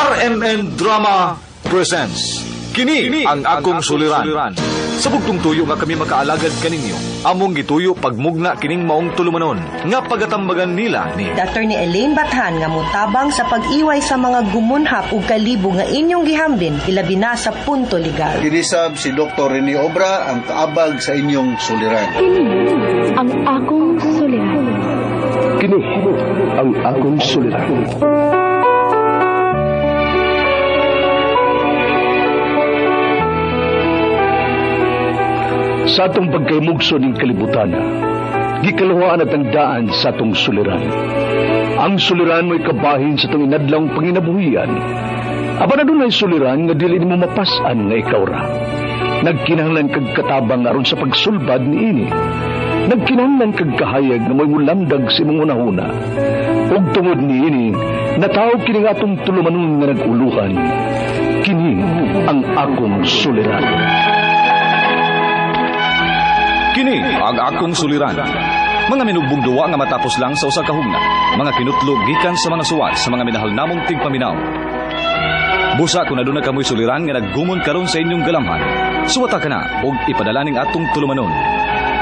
RMN Drama presents Kini ang akong suliran. Sa bugtong tuyo nga kami makaalagad kaninyo, among gituyo pagmugna kining maong tulumanon nga pagatambagan nila ni Attorney Elaine Bathan nga motabang sa pag-iway sa mga gumunhap ug kalibo nga inyong gihambin ilabi na sa punto legal. Kinisab si Dr. Rene Obra ang kaabag sa inyong suliran. Kini ang akong suliran. Kini ang akong suliran. Sa atong pagkaymugso ning kalibutan, gikaluhaan at ang daan sa atong suliran. Ang suliran mo'y kabahin sa atong inadlawng panginabuhian. Apan adunay suliran nga dili nimo mapas-an nga ikaw ra. Nagkinahanglan kag katabang aron sa pagsulbad niini. Nagkinahanglan kag kahayag nga mo'y mulamdag sa imong hunahuna. Ug tungod niini, natawag kini nga atong tulumanon nga nag-uluhan. Kini ang akong suliran. Kini ang akong suliran. Mga minugbong duwa nga matapos lang sa usa ka hugna. Mga kinutlog gikan sa mga suwat sa mga minahal namong tigpaminaw. Busa kung aduna kamoy suliran nga naggumon karon sa inyong galamhan, suwata ka na og ipadala ning atong tulumanon.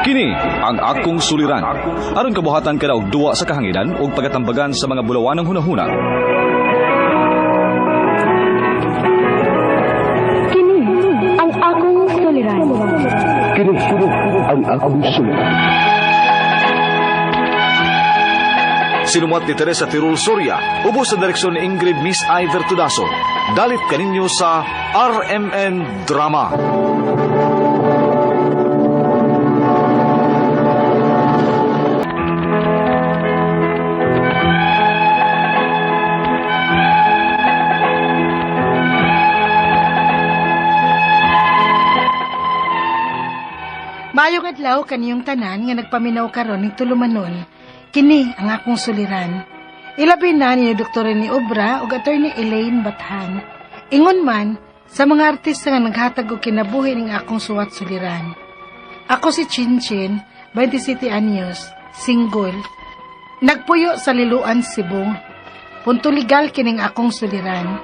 Kini ang akong suliran. Aron kabuhatan ka na og duwa sa kahanginan og pagatambagan sa mga bulawanang hunahuna. Kini ang akong suliran. Kini ang akong suliran. Sinumuat ni Teresa Tirul Soria, ubos sa direksyon ni Ingrid Miss Iver Tudaso. Dalit kaninyo sa RMN Drama. Maayong adlaw kaniyong tanan nga nagpaminaw karon ning tulumanon. Kini ang akong suliran. Ilabi na ni Dr. Rene Obra ug Attorney Elaine Bathan. Ingon man sa mga artista nga naghatag og kinabuhi ning akong suwat suliran. Ako si Chinchin, 27 anyos, single. Nagpuyo sa Liloan, Cebu. Punto legal kining akong suliran.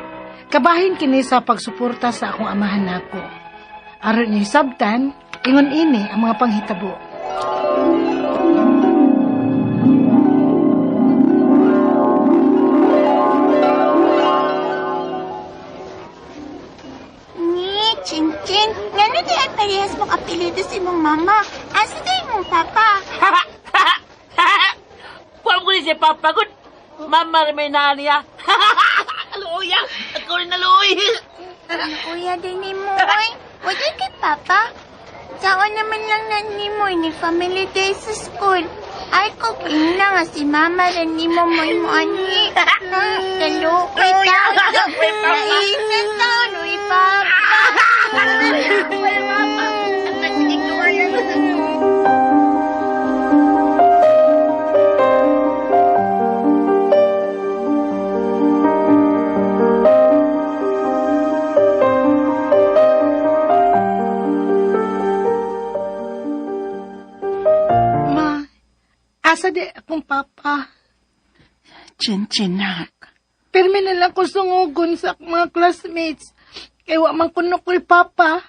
Kabahin kini sa pagsuporta sa akong amahan nako. Aron niyo sabtan, ingon ini ang mga panghitabo. Ni, Chinchin, ngano di ay parehas mong apelido sa imong mama? Asa di imong papa? Kuwan ko ni si Papa gud. Mama rin may nani ah. Luya! Ako rin naluoy. Kuya din ni mo, oy. Wala kay papa. Saon naman lang na ni mo ni family day sa school. Ay ko ina nga si mama rin ni mo mo mo ani. Kaluoy ta. Naina taon, uy papa. Ma, asa di akong papa? Chin-chinak. Pirmi na lang ko sungugon sa akong mga classmates. Kay wa man kuno ko'y papa.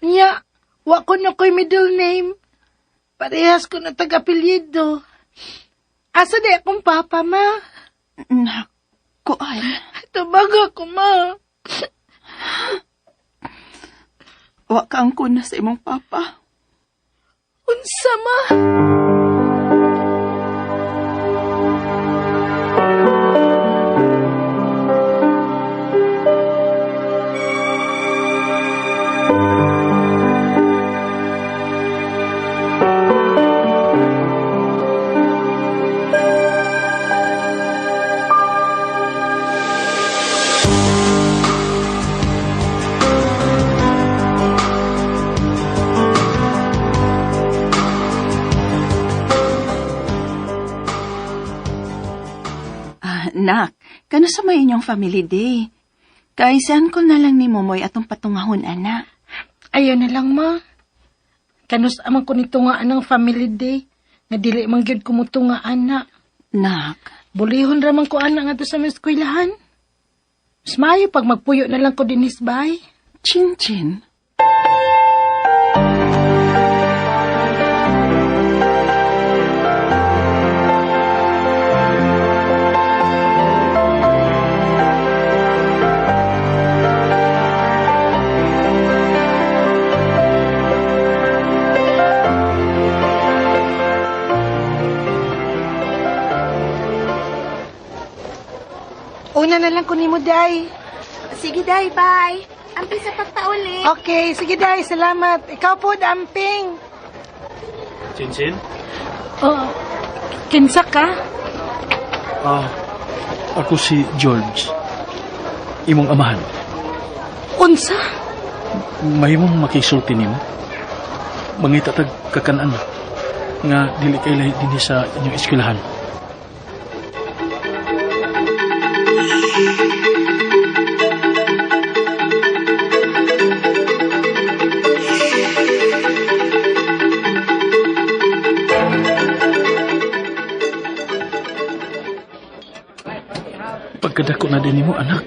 Nya, wa kuno ko'y middle name. Parehas ko na taga-apelyido. Asa di akong papa, ma? Nak, kuan. Tubag ako, ma. Wa ka ang kuna sa imong papa. Unsa, ma? Ah, nak, kano sa may inyong family day? Kay si uncle na lang ni Momoy atong patungahon, ana. Ayaw na lang, ma. Kanus amang ko nito nga anang family day. Nga dili man gyud kumuto nga ana. Nak, Bulihon ra man ko ana nga sa mga eskwelahan. Mas maayo pag magpuyo na lang ko dinis, bay. Chin-chin. Una na lang ko nimo, day. Sige, day, bye. Amping sa pagpauli. Okay, sige, day. Salamat. Ikaw po, amping. Chinchin? Oh, kinsa ka? Ah, ako si George. Imong amahan. Unsa? Mahimong makisulti nimo. Mangita tag kakanan nga dili kay lahi dinhi sa inyong eskwelahan. Pagkadako na din nimo, anak.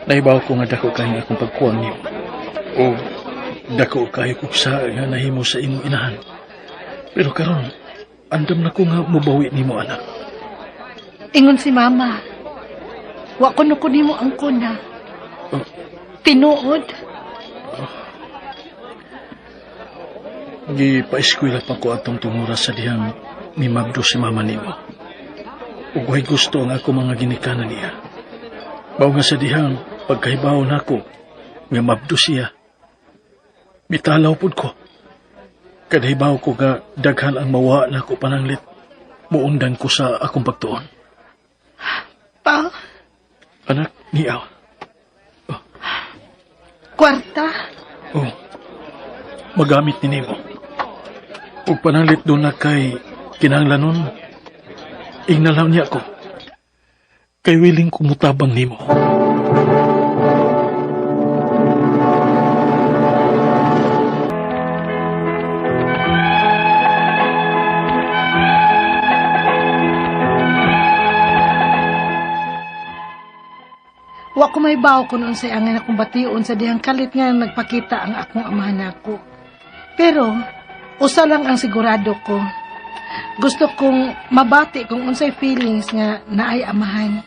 Naibaw ko nga dako kayo akong pagkuwang nimo. O dako kayo kog sa nga nahimo sa imong inahan. Pero karon, andam na ko nga mubawi nimo anak. Ingon si mama. Wa ko no ko nimo ang kuna. Oh. Tinuod. Gipaeskwela pa ko atong tungura sa dihang ni Mabdo si mama nimo. Ug way gusto ang ako mga ginikanan niya. Mao nga sa dihang pagkahibaw nako nga mabdo siya. Mitalaw pud ko. Kadahibaw ko nga daghan ang mawa nako pananglit. Muundan ko sa akong pagtuon. Pa, Anak, niaw. kwarta. Oh, magamit ni nimo. Ug pananglit doon na kay kinahanglanon, ignalaw niya ako. Kay willing kumutabang nimo. Wa ko may bawo kun unsay angay akong bation sa dihang kalit nga nagpakita ang akong amahan nako. Pero usa lang ang sigurado ko. Gusto kong mabati kung unsay feelings nga naay amahan.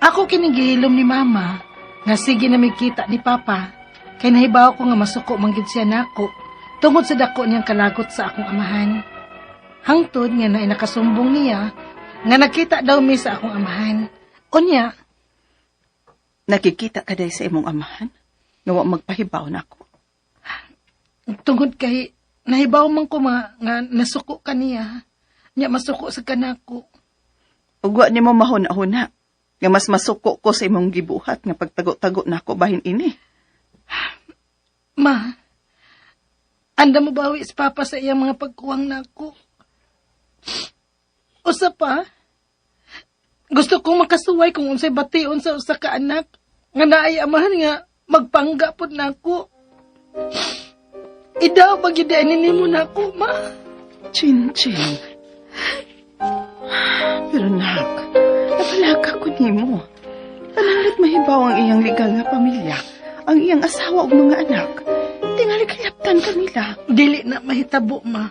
Ako kining gihilom ni mama nga sige na may kita ni papa kay nahibaw ko nga masuko man gid siya nako tungod sa dako niyang kalagot sa akong amahan. Hangtod nga naay nakasumbong niya nga nakita daw mi sa akong amahan. Unya, Nakikita ka day sa imong amahan? Nga wa magpahibaw na ako. Tungod kay nahibaw man ko ma, nga nasuko ka niya. Nya masuko sa kanako. Ug wa nimo mahuna-huna nga mas masuko ko sa imong gibuhat nga pagtago-tago nako bahin ini. Ma, anda mo bawi si Papa sa iyang mga pagkuwang nako. Usa pa, gusto kong makasuway kung unsay bation sa usa ka anak nga naay amahan nga magpangga pod nako. Idaw pag nimo nako, ma. Chin Chin. Pero nak, napalaka ko nimo. Pananglit mahibaw ang iyang legal nga pamilya, ang iyang asawa ug mga anak. Tingali kalaptan kanila. Dili na mahitabo, ma.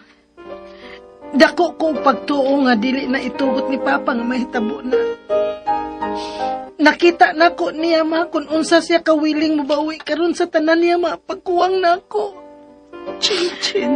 Dako ko og pagtuo nga dili na itugot ni Papa nga mahitabo na. Nakita nako niya ma kung unsa siya kawiling mobawi karon sa tanan niya ma pagkuwang nako. Chin Chin.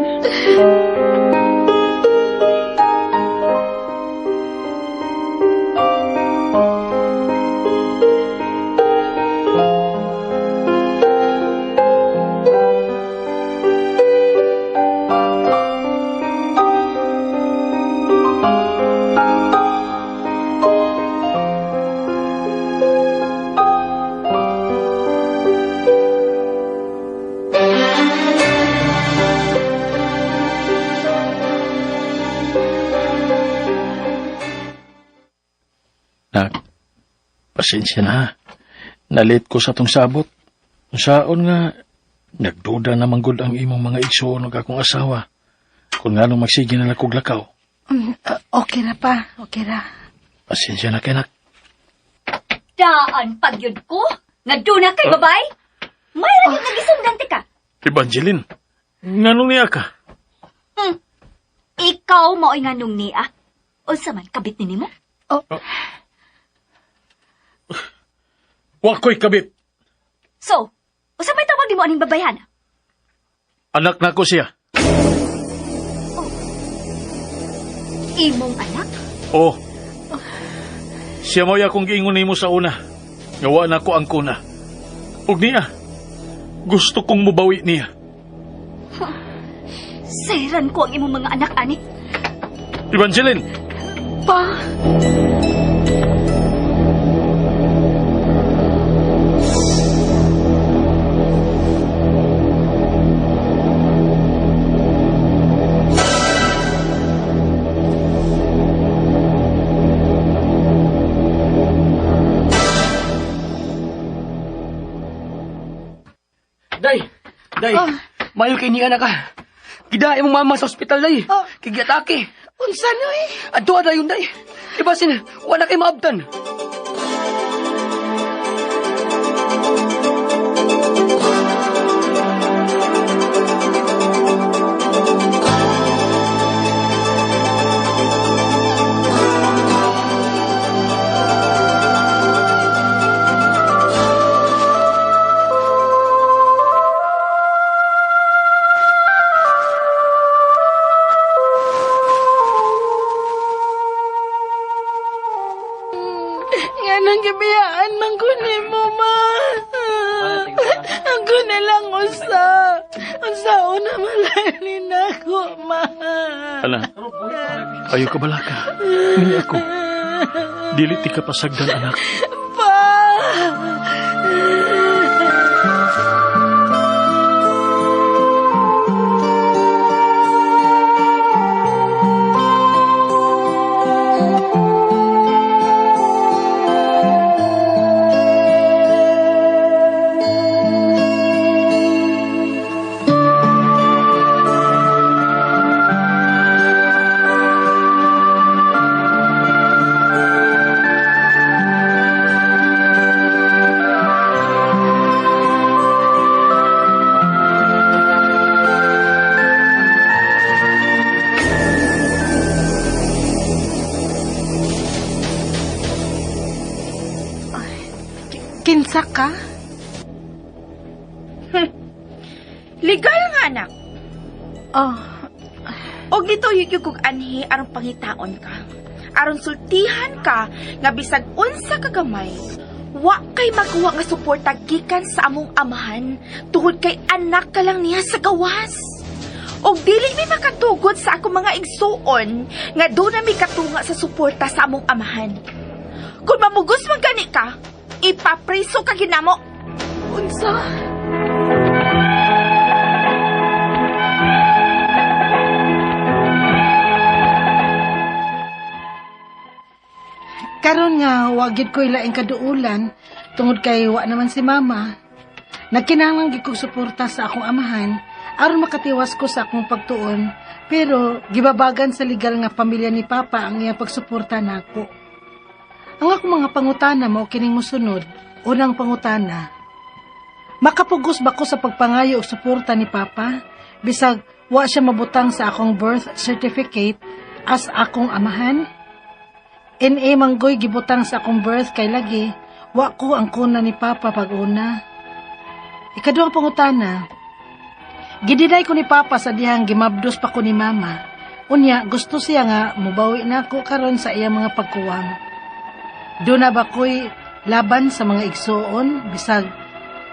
Nak, pasensya na. ha. Nalit ko sa tong sabot. Saon nga, nagduda na manggod ang imong mga igsuon ug akong asawa. Kung nga nung magsige na lang kog lakaw. Okay ra pa, okay ra. Pasensya na kay nak. Daan pagyud ko nga duna kay babay. May ra gyud nga gisundan ti ka. Evangeline, nganong niya ka? Ikaw mao'y nganong niya. Unsa man kabit ni nimo? Wa ko'y kabit. So, unsa may tawag nimo aning babayhana? Anak na ko siya. Imong anak? Oh. Siya mo'y akong giingon nimo sa una. Nga wa na ko ang kuna. Ug niya, gusto kong mubawi niya. Seran ko ang imong mga anak ani. Evangeline! Pa. Day! Day! Mayo kay ni anak ka. Gida imong mama sa ospital, day. Oh. Kay giatake. Unsa no eh? Adto dayon, day. Ibasin, wala kay maabtan. Nga nang gibiyaan man ko nimo, ma. Ako na lang usa. Unsa una malanin ako, ma. Anak, ayo ka balaka. Niya ako. Dili ti ka pasagdan, anak. Pa! Kinsa ka? Legal nga anak. Oh, Og dito yun kog anhi aron pangitaon ka. Aron sultihan ka nga bisag unsa ka gamay. Wa kay makuha nga suporta gikan sa among amahan tungod kay anak ka lang niya sa gawas. Og dili mi makatugot sa akong mga igsuon nga doon na mi katunga sa suporta sa among amahan. Kung mamugos man gani ka, ipapriso ka ginamo. Unsa? Karon nga wa gid ko ilaing kaduulan tungod kay wa naman si mama. Nagkinahanglan gid kog suporta sa akong amahan aron makatiwas ko sa akong pagtuon, pero gibabagan sa legal nga pamilya ni papa ang iyang pagsuporta nako. Ang akong mga pangutana mao kining mosunod. Unang pangutana, makapugos ba ko sa pagpangayo og suporta ni papa bisag wa siya mabutang sa akong birth certificate as akong amahan? NA manggoy gibutang sa akong birth kay lagi wa ko ang kuna ni papa pag una. Ikaduhang pangutana, gidinay ko ni papa sa dihang gimabdos pa ko ni mama. Unya gusto siya nga mubawi na ako karon sa iyang mga pagkuwang. Doon na ba ko'y laban sa mga igsuon bisag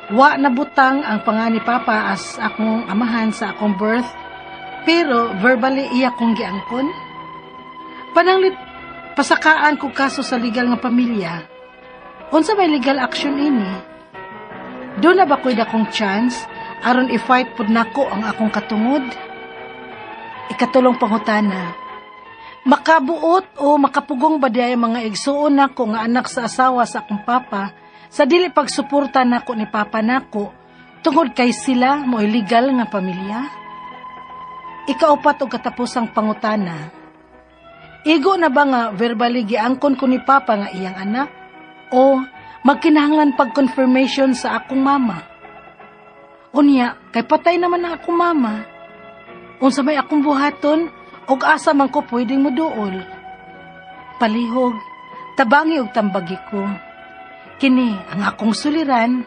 wa nabutang ang panga ni papa as akong amahan sa akong birth, pero verbally iya kong giangkon? Pananglit pasakaan ko kaso sa legal nga pamilya. Unsa may legal action ini? Doon na ba ko'y dakong chance aron i-fight pud nako ang akong katungod? Ikatulong pangutana, makabuot o makapugong ba diay ang mga igsuon nako nga anak sa asawa sa akong papa sa dili pagsuporta nako ni papa nako tungod kay sila mo legal nga pamilya? Ikaupat og katapusang pangutana, igo na ba nga verbally giangkon ko ni papa nga iyang anak o Magkinahanglan pag confirmation sa akong mama. Unya, kay patay naman ang akong mama. Unsa may akong buhaton, og asa man ko pwedeng moduol. Palihog, tabangi og tambagi ko. Kini ang akong suliran,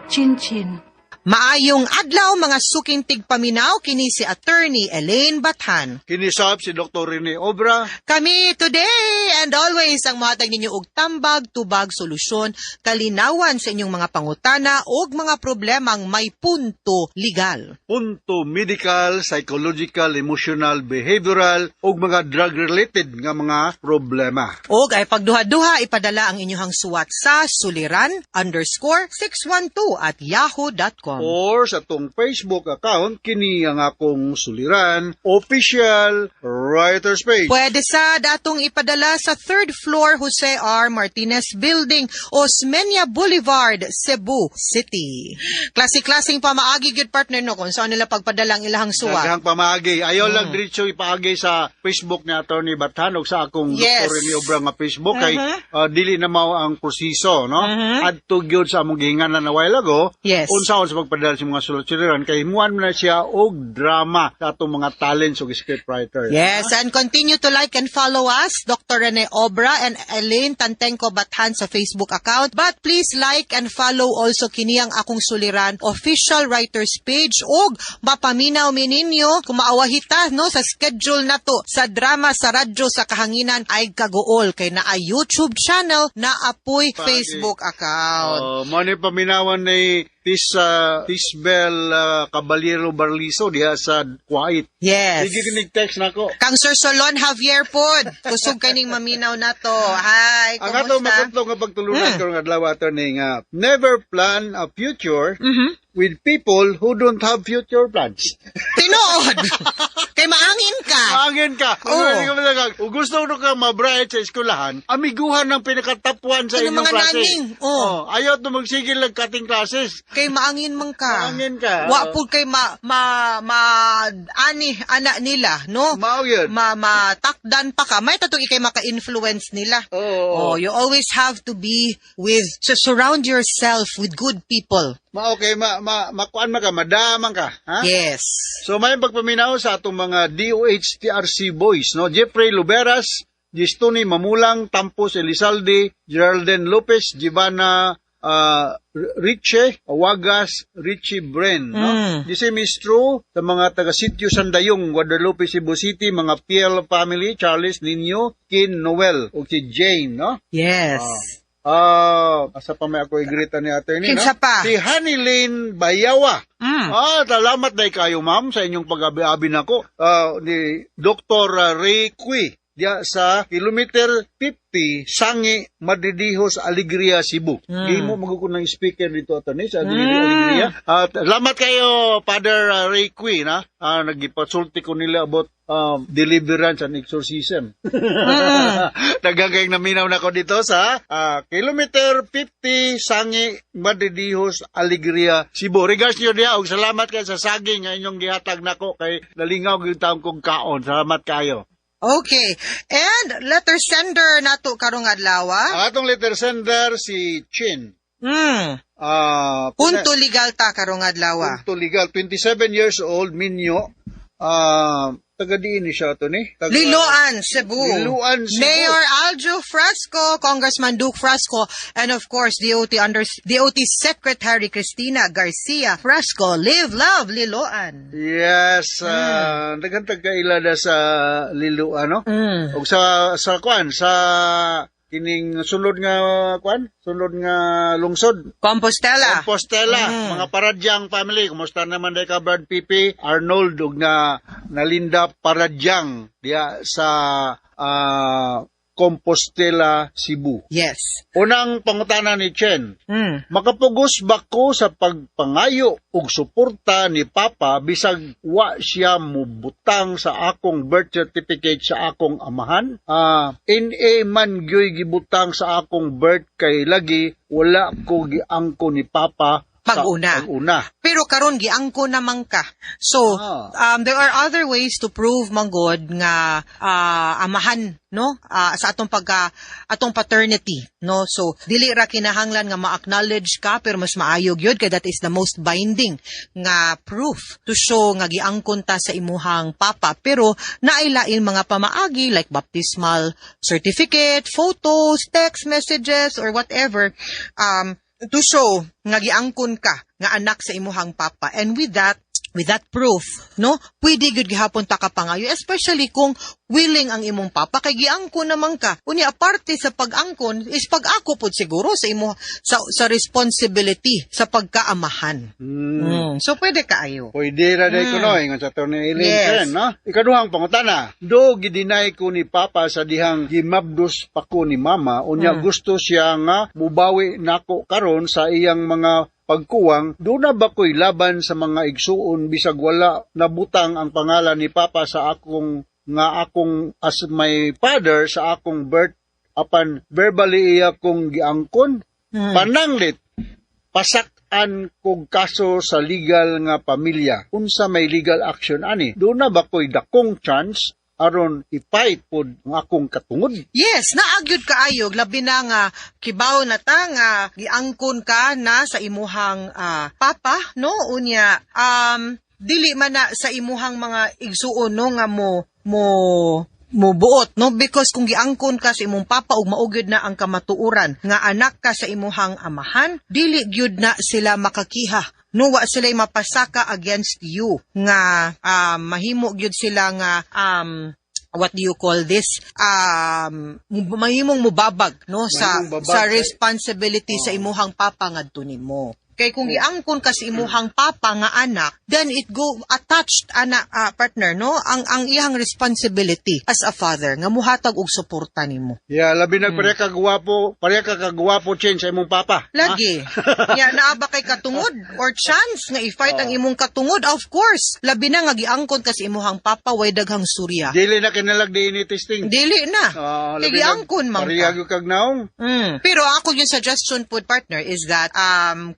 Chinchin. Maayong adlaw, mga suking tigpaminaw, kini si Attorney Elaine Bathan. Kinisab si Dr. Rene Obra. Kami today and always ang mohatag ninyo og tambag, tubag, solusyon, kalinawan sa inyong mga pangutana og mga problemang may punto legal. Punto medical, psychological, emotional, behavioral ug mga drug-related nga mga problema. Og ay pagduha-duha, ipadala ang inyong suwat sa suliran_612@yahoo.com. Or sa atong Facebook account, kini ang Akong Suliran Official Writers Page. Pwede sa datong ipadala sa third floor, Jose R. Martinez Building, Osmeña Boulevard, Cebu City. Klase-klaseng pamaagi gyud, partner, no, kung saan nila pagpadala ang ilahang suwat. Daghang pamaagi. Ayaw lang diretso ipaagi sa Facebook ni Attorney Bathan og sa akong Dr. Rene Obra nga Facebook kay dili na mao ang proseso, no? Adto gyud sa among gihinganan a while ago. Unsaon sa pagpadala sa mga sulat-suliran kay himuan man na siya og drama sa atong mga talents ug script writer. Yes, and continue to like and follow us, Dr. Rene Obra and Elaine Tantenko Bathan sa Facebook account. But please like and follow also kini ang Akong Suliran Official Writers Page og mapaminaw mi ninyo kung maawahita, no, sa schedule na to sa drama sa radyo sa kahanginan ay kaguol kay naa YouTube channel na apoy Facebook account. Oh, mo ni paminawan ni Tis Tisbel Caballero Barliso diha sa Kuwait. Sige kinig text nako. Kang Sir Solon Javier pod. Kusog kaning maminaw na to. Hi, Ang ato kumusta? makuntong nga pagtulunan karong adlaw, attorney, nga never plan a future with people who don't have future plans. Tinuod. Kay maangin ka. Maangin ka. Oo. Kung gusto mo ka mabright sa eskwelahan, amiguhan ng pinaka-top 1 sa Ano inyong mga klase. naning? Oo. Oh, ayaw to magsigil lang cutting classes. Kay maangin man ka. Maangin ka. Wa pud kay ma ma ma ani ana nila, no? Mao yun. Ma matakdan pa ka. May tatong ikay maka-influence nila. Oo. Oh, you always have to be with so surround yourself with good people. Ma okay, ma ma makuan man ka, madaman ka, ha? Yes. So may pagpaminaw sa atong mga DOH-TRC boys, no? Jeffrey Luberas, Gistoni Mamulang, Tampos Elizalde, Geraldine Lopez, Giovanna Riche, Wagas, Richie Bren, no? The same is true sa mga taga Sitio Sandayong, Guadalupe, Cebu City, mga PL family, Charles Nino, Kin Noel, ug si Jane, no? Yes. Asa pa may ako igrita ni attorney, no? Kinsa pa? Si Honeylyn Bayawa. Salamat day kayo, ma'am, sa inyong pag-abi-abi nako. Ni Dr. Ray Cui diya sa kilometer 50 Sangi, Madridijos, Alegria, Cebu. Gihimo man ko ng speaker dito, attorney, sa Alegria. At salamat kayo, Father Ray Cui, na. Nagipasulti ko nila about deliverance and exorcism. Daghang kayong naminaw na ko dito sa kilometer 50 Sangi, Madridijos, Alegria, Cebu. Regards niyo diha og salamat kayo sa saging nga inyong gihatag nako kay nalingaw gyud taong kong kaon. Salamat kayo. Okay. And letter sender nato karong adlaw. Ang atong letter sender si Chin. Punto legal ta karong adlaw. Punto legal, 27 years old, minyo. Taga diin ni siya to ni. Taga, Liloan, Cebu. Liloan, Cebu. Mayor Aljo Frasco, Congressman Duke Frasco, and of course, DOT Secretary Cristina Garcia Frasco. Live, love, Liloan. Yes, daghan tagkaila na sa Liloan, no? Og sa kuan sa kining sulod nga kuan, sulod nga lungsod. Compostela. Compostela, mga Paradyang family. Kumusta naman day ka, Brad Pipi, Arnold ug na Nalinda Paradyang diya sa Compostela, Cebu. Yes. Unang pangutana ni Chen, makapugos ba ko sa pagpangayo og suporta ni Papa bisag wa siya mubutang sa akong birth certificate sa akong amahan? NA man gyoy gibutang sa akong birth kay lagi wala ko giangko ni Papa. Pag-una. Pag-una. Pero karon giangkon naman ka. So, there are other ways to prove manggod nga amahan, no? Sa atong pagka atong paternity, no? So, dili ra kinahanglan nga ma-acknowledge ka, pero mas maayo gyud kay that is the most binding nga proof to show nga giangkon ta sa imuhang papa. Pero naay lain mga pamaagi like baptismal certificate, photos, text messages or whatever to show nga giangkon ka nga anak sa imuhang papa. And with that proof, no, pwede gyud gihapon ta ka pangayo, especially kung willing ang imong papa kay giangkon naman ka. Unya, aparte sa pag-angkon is pag-ako pod siguro sa imo sa responsibility sa pagkaamahan. So pwede kaayo. Pwede ra day kuno ingon sa Attorney Elaine Chen, no? Ikaduhang pangutana, do gideny ko ni Papa sa dihang gimabdos pa ko ni Mama, unya gusto siya nga mubawi nako karon sa iyang mga pagkuwang, duna ba ko'y laban sa mga igsuon bisag wala nabutang ang pangalan ni Papa sa akong nga akong as my father sa akong birth, apan verbally iya kong giangkon? Pananglit pasak-an kog kaso sa legal nga pamilya. Unsa may legal action ani? Duna ba ko'y dakong chance aron i-fight pod ang akong katungod? Yes, naa gyud kaayo, labi na nga kibaw na ta nga giangkon ka na sa imuhang papa, no? Unya dili man na sa imuhang mga igsuon, no, nga mo mo mo buot, no, because kung giangkon ka sa imong papa ug mao gyud na ang kamatuoran nga anak ka sa imuhang amahan, dili gyud na sila makakiha, no? Wa sila mapasaka against you nga mahimo gyud sila nga what do you call this, mahimong mubabag, no, sa Mahimong babag sa responsibility sa imuhang papa ngadto nimo. Kay kung giangkon ka sa imuhang papa nga anak, then it go attached ana, partner, no, ang iyang responsibility as a father nga muhatag og suporta nimo. Yeah, labi na pareha ka gwapo, pareha ka kagwapo, Chen, sa imong papa. Lagi. Ya, naa ba kay katungod or chance nga i-fight ang imong katungod? Of course. Labi na nga giangkon ka sa imuhang papa, way daghang surya. Dili na kinalag DNA testing. Dili na. Ah, Kay labi na giangkon man pareha ka. gyud kag naong. Pero ako yung suggestion pod, partner, is that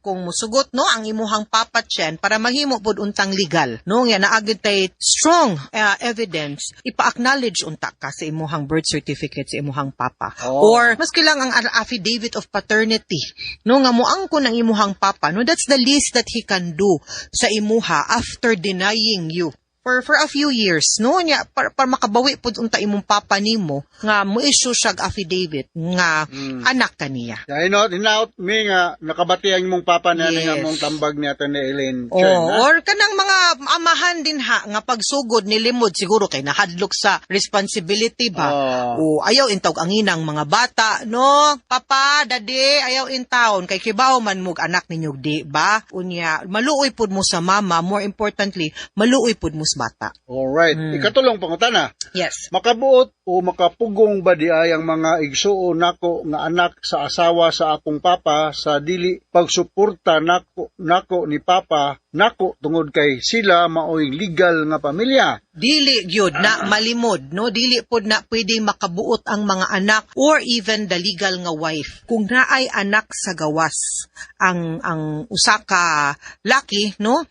kung musugot, no, ang imuhang papa, Chen, para mahimo pod untang legal, no, nga naa gyud tay strong evidence, ipa-acknowledge unta ka sa imuhang birth certificate sa imuhang papa or maski lang ang affidavit of paternity, no, nga moangkon ang imuhang papa, no? That's the least that he can do sa imuha after denying you for a few years, no? Nya para makabawi pud unta imong papa nimo nga mo issue siya og affidavit nga anak kaniya. Ya, hinaut mi nga nakabati ang imong papa na nga mong tambag ni Atty. Elaine Oh, Chen, ha? or kanang mga amahan din ha nga pagsugod ni limod siguro kay nahadlok sa responsibility ba. O ayaw intawg ang inang mga bata, no? "Papa, Daddy," ayaw intawon kay kibaw man mug anak ninyo, di ba? Unya maluoy pud mo sa mama, more importantly, maluoy pud mo sa bata. Alright. Ikatulong pangutana. Yes. Makabuot o makapugong ba di ay ang mga igsuon nako nga anak sa asawa sa akong papa sa dili pagsuporta nako nako ni papa nako tungod kay sila maoy legal nga pamilya? Dili gyud na malimod, no? Dili pod na pwede makabuot ang mga anak or even the legal nga wife kung naay anak sa gawas ang usa ka laki, no?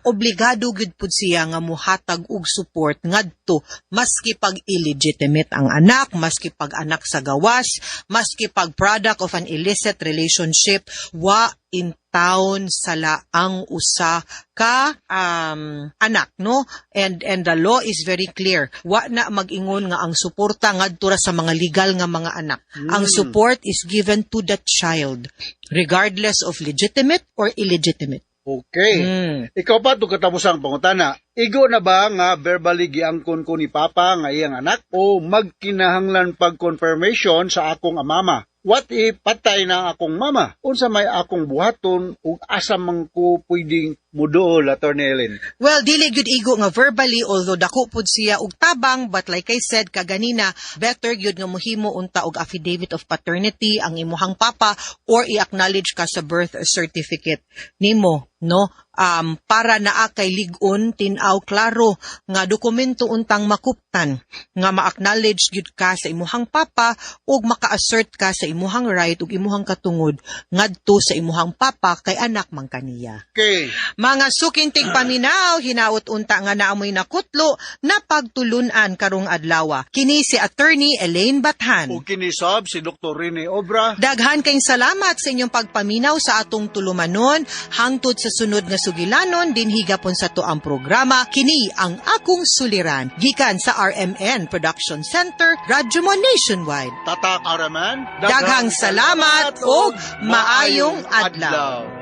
Obligado gyud pud siya nga muhatag og support ngadto, maski pag illegitimate ang anak, maski pag anak sa gawas, maski pag product of an illicit relationship. Wa in town sala ang usa ka anak, no? And the law is very clear, wa na mag-ingon nga ang suporta ngadto ra sa mga legal nga mga anak. Ang support is given to the child regardless of legitimate or illegitimate. Okay. Ikaw pa ito katapusang pangutana. Igo na ba nga verbally giangkon ko ni Papa nga iyang anak o magkinahanglan pag confirmation sa akong amama? What if patay na akong mama? Unsa may akong buhaton ug asa man ko pwedeng muduol, Attorney Ellen? Well, dili gyud igo nga verbally, although dako pud siya og tabang, but like I said kaganina, better gyud nga mohimo unta og affidavit of paternity ang imuhang papa or i-acknowledge ka sa birth certificate nimo, no, para naa kay lig-on, tin-aw, klaro nga dokumento untang makuptan nga ma-acknowledge gyud ka sa imuhang papa ug maka-assert ka sa imuhang right ug imuhang katungod ngadto sa imuhang papa kay anak man kaniya. Mga suking tigpaminaw, hinaot unta nga naamoy nakutlo na pagtulunan karong adlaw. Kini si Attorney Elaine Bathan. Ug kini sab si Dr. Rene Obra. Daghan kayong salamat sa inyong pagpaminaw sa atong tulumanon. Hangtod sa sunod nga sugilanon, dinhi gapon sa atoang programa, kini ang Akong Suliran. Gikan sa RMN Production Center, Radyo Mo Nationwide. Tatak RMN. Daghang salamat ug maayong adlaw.